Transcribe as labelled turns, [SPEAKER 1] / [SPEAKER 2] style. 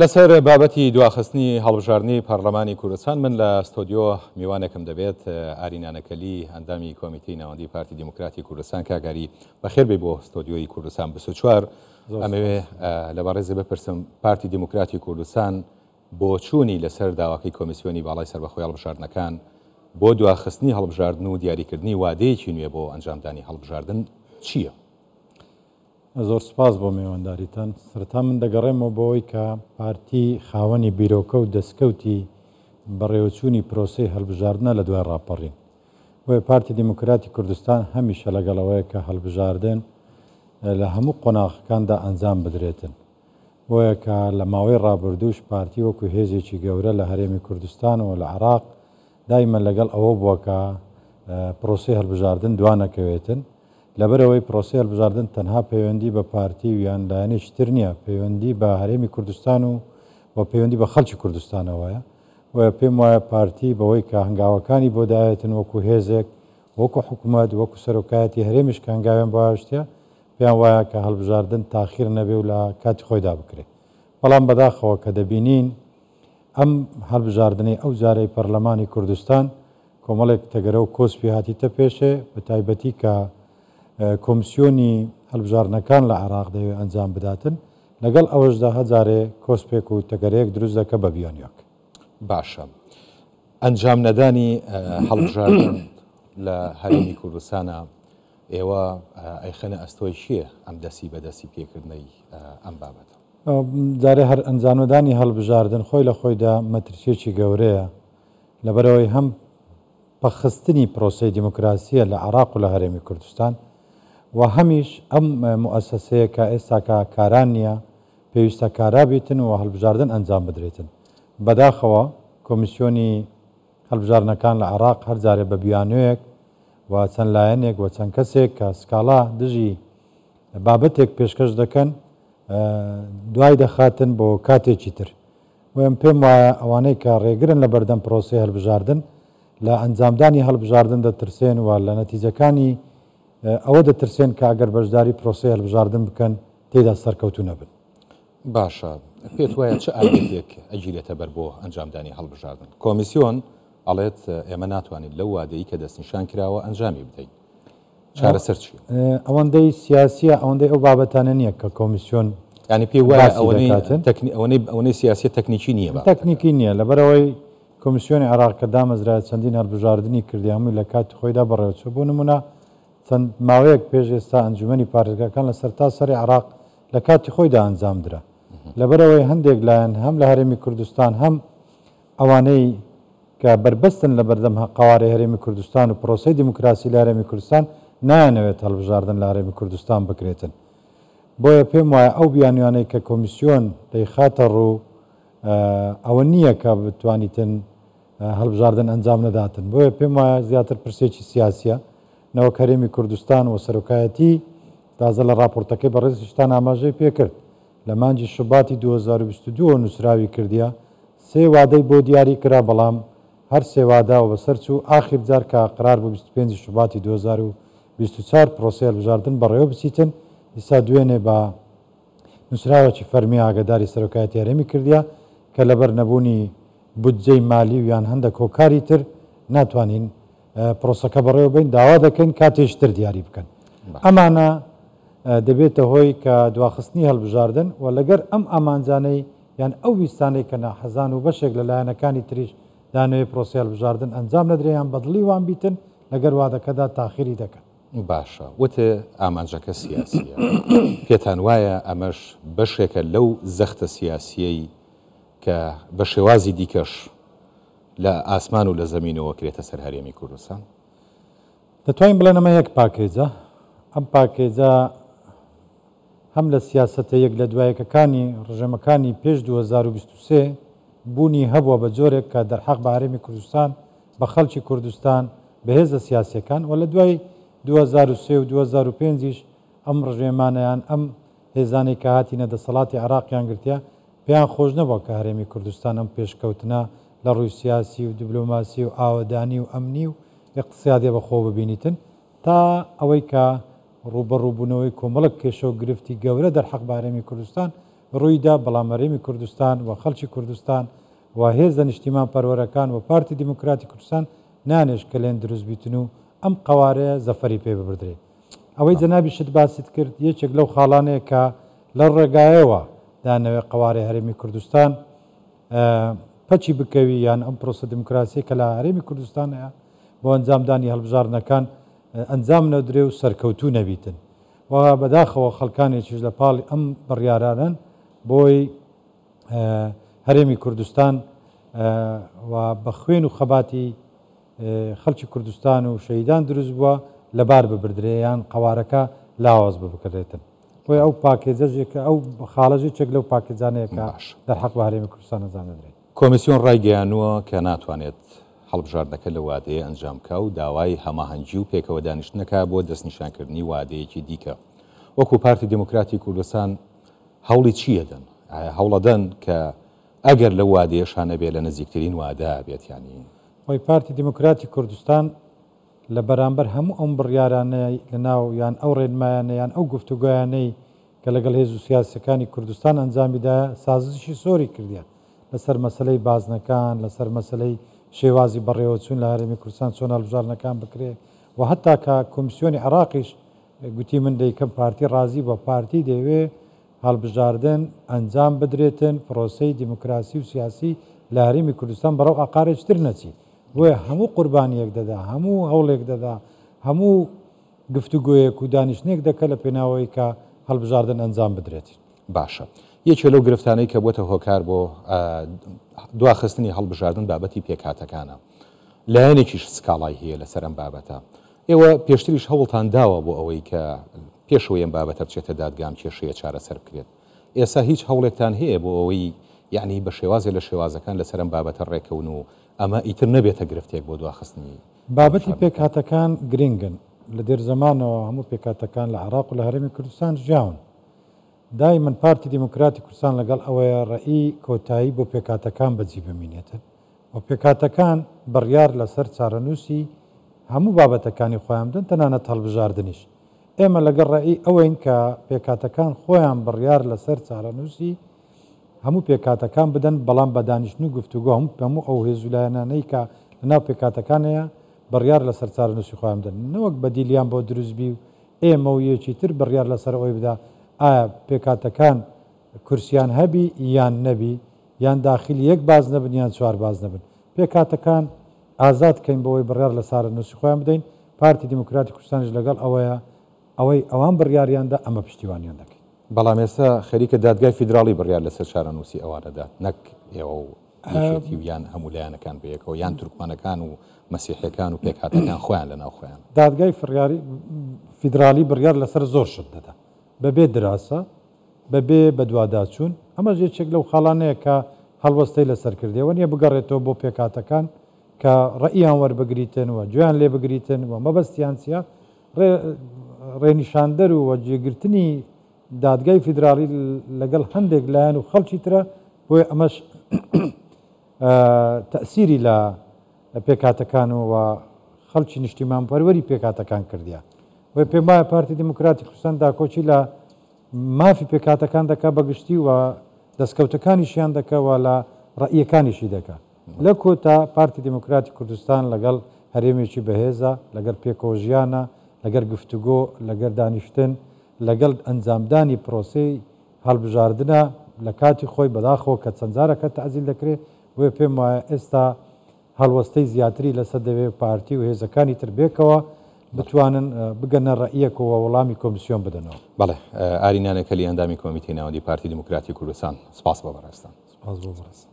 [SPEAKER 1] لەسەر بابەتی دواخستنی هەڵبژاردنی پەڕلەمانی کوردستان من لە ستۆدیۆ میوانێکم دەبێت ئاری نانەکەلی ئەندامی کۆمیتەی ناوەندی پارتی دیموکراتی کوردستان کاک ئاری بەخێر بێی بۆ ستۆدیۆی کوردستان 24 ئەمەوێ لە بەڕێزی بپرسم پارتی دیموکراتی کوردستان بۆچوونی لەسەر داواکەی کۆمیسیۆنی باڵای سەربەخۆی هەڵبژاردنەکان بۆ دواخستنی هەڵبژاردن و دیاریکردنی وادەیەکی نوێ بۆ ئەنجامدانی هەڵبژاردن چییە؟
[SPEAKER 2] زۆر سوپاس بۆ مێوانداریتان. سەرەتا من دەگەڕێمەوە بۆ ئەوەی کە پارتی خاوەنی بیرۆکە و دەستکەوتی بەڕێوەچوونی پرۆسەی هەڵبژاردنە لە دوای ڕاپەڕین. بۆیە پارتی دیموکراتی کوردستان هەمیشە لەگەڵ ئەوەیە کە هەڵبژاردن لە هەموو قۆناغەکاندا ئەنجام بدرێتن. بۆیە کە لە ماوەی ڕابردووش پارتی وەکو هێزێکی گەورە لە هەرێمی کوردستان و لە عێراق دایمە لەگەڵ ئەوە بووە کە پرۆسەی هەڵبژاردن دوانەکەوێتن. لەبەرئەوەی پرۆسەی هەڵبژاردن تەنها پەیوەندی بە پارتی و یان لایەنێکی تر نییە، پەیوەندی بە هەرێمی کوردستان و و پەیوەندی بە خەڵکی کوردستانەوەیە. بۆیە پێم وایە پارتی بەوەی کە هەنگاوەکانی بۆ داوێتن وەکو هێزێک، وەکو حکومەت، وەکو سەرۆکایەتی هەرێمیش کە هەنگاویان بۆ هاویشتیە، پێیان وایە کە هەڵبژاردن تاخیر نەبێ و لە کاتی خۆیدا بکرێ. بەڵام بەداخەوە کە دەبینین ئەم هەڵبژاردنەی ئەو جارەی پەرلەمانی کوردستان کۆمەڵێک تەگەرە و کۆسپی هاتیتە پێشێ، بە تایبەتی کە کۆمسیۆنی هەڵبژاردنەکان لە عێراق دەیەوێ ئەنجام بداتن، لەگەڵ ئەوەشدا هەجارێ کۆسپێک و تەگەرەیەک دروست دەکە بە بیانیۆک.
[SPEAKER 1] باشە ئەنجام نەدانی هەڵبژاردن لە هەرێمی کوردستانە ئێوە ئەیخەنە ئەستۆی کێ ئەم دەسی بە دەستی پێکردنەی ئەم بابەتە؟
[SPEAKER 2] جارێ هەر ئەنجامنەدانی هەڵبژاردن خۆی لە خۆیدا مەترسیەکی گەورەیە، لەبەرئەوەی هەم پەکخستنی پرۆسەی دیموکراسییە لە عێراق و لە هەرێمی کوردستان و هەمیش ئەم موئەسەسەیە کە ئێستاکە کارا نییە، پێویستە کارا بیتن و هەڵبژاردن ئەنجام بدرێتن. بەداخەوە کۆمیسیۆنی هەڵبژاردنەکان لە عێراق هەر جارێ بە بیانۆیەک و چەند لایەنێک و چەند کەسێک کە سکاڵا دژی بابەتێک پێشکەش دەکەن دوای دەخاتن بۆ کاتێکی تر. بۆیە من پێم وایە ئەوانەی کە ڕێگرن لە بەردەم پرۆسەی هەلبژاردن، لە ئەنجامدانی هەڵبژاردن دەترسێن و لە نەتیجەکانی ئەوە دەترسێن کە ئەگەر بەشداری پرۆسەی هەلبژاردن بکەن تێیدا سەرکەوتوو نەبن.
[SPEAKER 1] باشە پێت وایە چ ئالیەتێک ئەگیرێتە بەر بۆ ئەنجامدانی هەڵبژاردن؟ کۆمیسیۆن ئەڵێت ئێمە ناتوانین لەو وادەی کە دەستنیشان کراوە ئەنجامی بدەین. چارەسەر چیە؟
[SPEAKER 2] ئەوەندەی سیاسیە ئەوەندەی ئەو بابەتانە نییە کە کۆمیسیۆن
[SPEAKER 1] یانی پێی وایە ئەوەنەی تەکنی ئەوەنەی ئەوەنەی سیاسیە تەکنیکی نییە بابەتەکە.
[SPEAKER 2] تەکنیکی نییە لەبەرئەوەی کۆمیسیۆنی عێراق کە دامەزرا چەندین هەڵبژاردنی کردی هەمووی لە کاتی خۆیدا بەڕێوەچوو بۆ نمونە چەند ماوەیەک پێش ئێستا ئەنجومەنی پارێزگاکان لە سەرتاسەری عێراق لە کاتی خۆیدا ئەنجام درا لەبەرئەوەی هەندێک لایەن هەم لە هەرێمی کوردستان هەم ئەوانەی کە بەربەستن لە بەردەم قەوارەی هەرێمی کوردستان و پرۆسەی دیموکراسی لە هەرێمی کوردستان نایانەوێت هەڵبژاردن لە هەرێمی کوردستان بکرێتن. بۆیە پێم وایە ئەو بیانویانەی کە کۆمیسیۆن دەیخاتە ڕوو ئەوە نییە کە بتوانیتن هەڵبژاردن ئەنجام نەداتن. بۆیە پێم وایە زیاتر پرسێکی سیاسیە نەوەک هەرێمی کوردستان و سەرۆکایەتی تازە لە ڕاپۆرتەکەی بەڕێزیشتان ئاماژەی پێکرد لە مانگی شوباتی 2022 وە نووسراوی کردیە، سێ وادەی بۆ دیاری کرا بەڵام هەر سێ وادە وەبەسەر چوو، ئاخیر جار کە قەرار بوو 25 شوباتی 2024 پرۆسەی هەڵبژاردن بەڕێوە بچیتن، ئیستا دوێنێ بە نووسراوێکی فەرمی ئاگەداری سەرۆکایەتی هەرێمی کردیە کە لەبەر نەبوونی بودجەی مالی و یان هەندەک هۆکاری تر ناتوانین پرۆسەکە بەڕێوە بەین، داوا دەکەین کاتێکی تر دیاری بکەن. ئەمانە دەبێتە هۆی کە دواخستنی هەڵبژاردن و لەگەر ئەم ئامانجانەی یان ئەو ویستانەی کە ناحەزان و بەشێک لە لایەنەکانی تریش دانەوێ پرۆسەی هەڵبژاردن ئەنجام نەدرێ یان بەدڵی وان بیتن لەگەر وادەکەدا تاخیری دەکەن.
[SPEAKER 1] باشە وتت ئامانجەکە سیاسییە، پێتان وایە ئەمەش بەشێکە لەو زەختە سیاسییەی کە بە شێوازی دیکەش لە ئاسمان و لە زەمینەوە کرێتە سەر هەرێمی کوردستان؟
[SPEAKER 2] دەتوانین بڵێن ئەمە یەک پاکێجە، ئەم پاکێجە هەم لە سیاسەتە یەک لە دوایەکەکانی ڕژێمەکانی پێش 2023 بوونی هەبووە بە جۆرێک کە دەرحەق بە هەرێمی کوردستان، بە خەڵکی کوردستان، بە هێزە سیاسیەکان و لە دوای 2003 و 2005 یش ئەم ڕژێمانە یان ئەم هێزانەی کە هاتینە دەسەڵاتی عێراقیان گرتیە پێیان خۆش نەبووە کە هەرێمی کوردستان ئەم پێشکەوتنە لە ڕووی سیاسی و دبلۆماسی و ئاوەدانی و ئەمنی و ئیقتسیادیە بە خۆوە ببینیتن تا ئەوەی کە ڕووبەڕووبوونەوەی کۆمەڵک کێشە و گرفتی گەورە دەرحەق بە هەرێمی کوردستان ڕوویدا، بەڵام هەرێمی کوردستان و خەڵکی کوردستان و هێزە نیشتیمان پەروەرەکان و پارتی دیموکراتی کوردستان نانێشت کەلێن دروست بیتن و ئەم قەوارەیە زەفەری پێ ببردرێ. ئەوەی جەنابیشت باست کرد یەکێک لەو خاڵانەیە کە لەو ڕێگایەوە دانەوێ قەوارەی هەرێمی کوردستان پەکی بکەوی یان ئەم پرۆسە دیموکراسیە کە لە هەرێمی کوردستان هەیە بۆ ئەنجامدانی هەڵبژاردنەکان ئەنجام نەدرێ و سەرکەوتوو نەبیتن و بەداخەوە خەڵکانێکیش لە پاڵی ئەم بڕیارانەن بۆی هەرێمی کوردستان و بە خوێن و خەباتی خەڵکی کوردستان و شەهیدان دروست بووە لەبار ببردرێ یان قەوارەکە لاواز ببکرێتن. بۆیە ئەو پاکێجەش یەکە ئەو خاڵەش یەکێک لەو پاکێجانەیە کە
[SPEAKER 1] باش.
[SPEAKER 2] دەرحەق بە هەرێمی کوردستان ئەنجام دەدرێت.
[SPEAKER 1] کۆمیسیۆن ڕایگەیانووە کە ناتوانێت هەڵبژاردنەکە لەو وادەیە ئەنجام بکا و داوای هەماهەنگی و پێکەوە دانیشتن ئەکا بۆ دەستنیشانکردنی وادەیەکی دیکە. وەکو پارتی دێموکراتی کوردستان هەوڵی چی ئەدەن؟ ئایا هەوڵەدەن کە ئەگەر لەو وادەیەشا نەبێ لە نزیکترین وادە بێت یانی؟
[SPEAKER 2] خۆی پارتی دێموکراتی کوردستان لە بەرامبەر هەموو ئەم بڕیارانەی لە ناو یان ئەو ڕێنمایانە یان ئەو گفتوگۆیانەی کە لەگەڵ هێز و سیاسیەکانی کوردستان ئەنجامی دایە سازشی زۆری کردیە لەسەر مەسەلەی بازنەکان لەسەر مەسەلەی شێوازی بەڕێوەچوون لە هەرێمی کوردستان چۆن هەڵبژاردنەکان بکرێ و هەتا کە کۆمیسیۆنی عێراقیش گوتی من دەیکەم پارتی ڕازی بووە پارتی دەیەوێ هەڵبژاردن ئەنجام بدرێتن پرۆسەی دیموکراسی و سیاسی لە هەرێمی کوردستان بەڕەو ئاقارێکی تر نەچی بۆیە هەموو قوربانیەک دەدا، هەموو هەوڵێک دەدا، هەموو گفتوگۆیەک و دانیشتنێک دەکە لە پێناوەوەی کە هەڵبژاردن ئەنجام بدرێت.
[SPEAKER 1] باشە یەکێ لەو گرفتانەی کە بۆتە هۆکار بۆ دواخستنی هەڵبژاردن بابەتی پێکهاتەکانە. لایەنێکیش سکاڵای هەیە لەسەر ئەم بابەتە. ئێوە پێشتریش هەوڵتان داوە بۆ ئەوەی کە پێشەوەی ئەم بابەتە بچێتە دادگا ئەم کێشەیە چارەسەر بکرێت. ئێستا هیچ هەوڵێکتان هەیە بۆ ئەوەی یەعنی بە شێوازێ لە شێوازەکان لەسەر ئەم بابەتە ڕێکەون و ئەمە ئیتر نەبێتە گرفتێک بۆ دواخستنی
[SPEAKER 2] بابەتی
[SPEAKER 1] هەڵبژاردنەکان؟
[SPEAKER 2] پێکهاتەکان گرنگن. لە دێرزەمانەوە هەموو پێکهاتەکان لە عێراق و لە هەرێمی کوردستان ژیاون. دایمەن پارتی دیموکراتی کوردستان لەگەڵ ئەوەیە ڕەئی کۆتایی بۆ پێکهاتەکان بەجی بمینێتن و پێکهاتەکان بڕیار لەسەر چارەنووسی هەموو بابەتەکانی خۆیان بدەن تەنانەت هەڵبژاردنیش. ئێمە لەگەڵ ڕەئی ئەوەین کە پێکهاتەکان خۆیان بڕیار لەسەر چارەنووسی هەموو پێکهاتەکان بدەن، بەڵام بە دانیشتن و گفتوگۆ هەموو ئەو هێز و لایەنانەی کە لەناو پێکهاتەکان هەیە بڕیار لەسەر چارەنووسی خۆیان بدەن، نەوەک بەدیلیان بۆ دروست بی و ئێمە و یەکی تر بڕیار لەسەر ئەوەی بدا ئایا پێکهاتەکان کورسیان هەبی یان نەبی یان داخیلی یەک بازنە بن یان چوار بازنە بن. پێکهاتەکان ئازاد کەین بۆ ئەوەی بڕیار لە چارەنووسی خۆیان بدەین، پارتی دیموکراتی کوردستانیش لەگەڵ ئەوەیە ئەوەی ئەوان بڕیاریان دا ئەمە پشتیوانیان دەکەین.
[SPEAKER 1] بەڵام ئێستا خەریکە دادگای فیدراڵی بڕیار لەسەر چارەنووسی ئەوان ئەدات نەک ئێوە و یەکێتی و یان هەموو لایەنەکان بەیەکەوە یان تورکمانەکان و مەسیحیەکان و پێکهاتەکان خۆیان لەناو خۆیان.
[SPEAKER 2] دادگای فیدراڵی بڕیار لەسەر زۆر شت دەدا بەبێ دراسە، بەبێ بەدواداچوون، ئەمەش یەکێک لەو خاڵانەیە کە هەڵوەستەی لەسەر کردی، ئەوە نییە بگەڕێتەوە بۆ پێکهاتەکان کە ڕەئیان وەربگریتن و گوێیان لێ بگریتن و مەبەستیان چییە، ڕێنیشاندەر و جێگرتنی دادگای فیدراڵی لەگەڵ هەندێک لایەن و خەڵکی ترە، بۆیە ئەمەش تەئسیری لە پێکهاتەکان و خەڵکی نیشتیمانپەروەری پێکهاتەکان کردیە. بۆیە پێم وایە پارتی دیموکراتی کوردستان داکۆکی لە مافی پێکهاتەکان دەکا بە گشتی و دەستکەوتەکانیشیان دەکا و لە ڕەئیەکانیشی دەکا. لە کۆتا پارتی دیموکراتی کوردستان لەگەڵ هەرێمێکی بەهێزە، لەگەڵ پێکەوە ژیانە، لەگەر گفتوگۆ، لەگەر دانیشتن، لەگەڵ ئەنجامدانی پرۆسەی هەڵبژاردنە لە کاتی خۆی، بەداخەوە کە چەند جارەکە تەعجیل دەکرێ، بۆیە پێم وایە ئێستا هەڵوەستەی زیاتری لەسەر دەوێ پارتی و هێزەکانی تر بێکەوە بتوانن بگەنە ڕەئیەک و وەڵامی کۆمسیۆن بدەنەوە.
[SPEAKER 1] بەڵێ ئاری نانەکەلی ئەندامی کۆمیتەی ناوەندی پارتی دیموکراتی کوردستان سپاس بۆ بەڕێزتان.
[SPEAKER 2] سپاس بۆ بەڕێزت.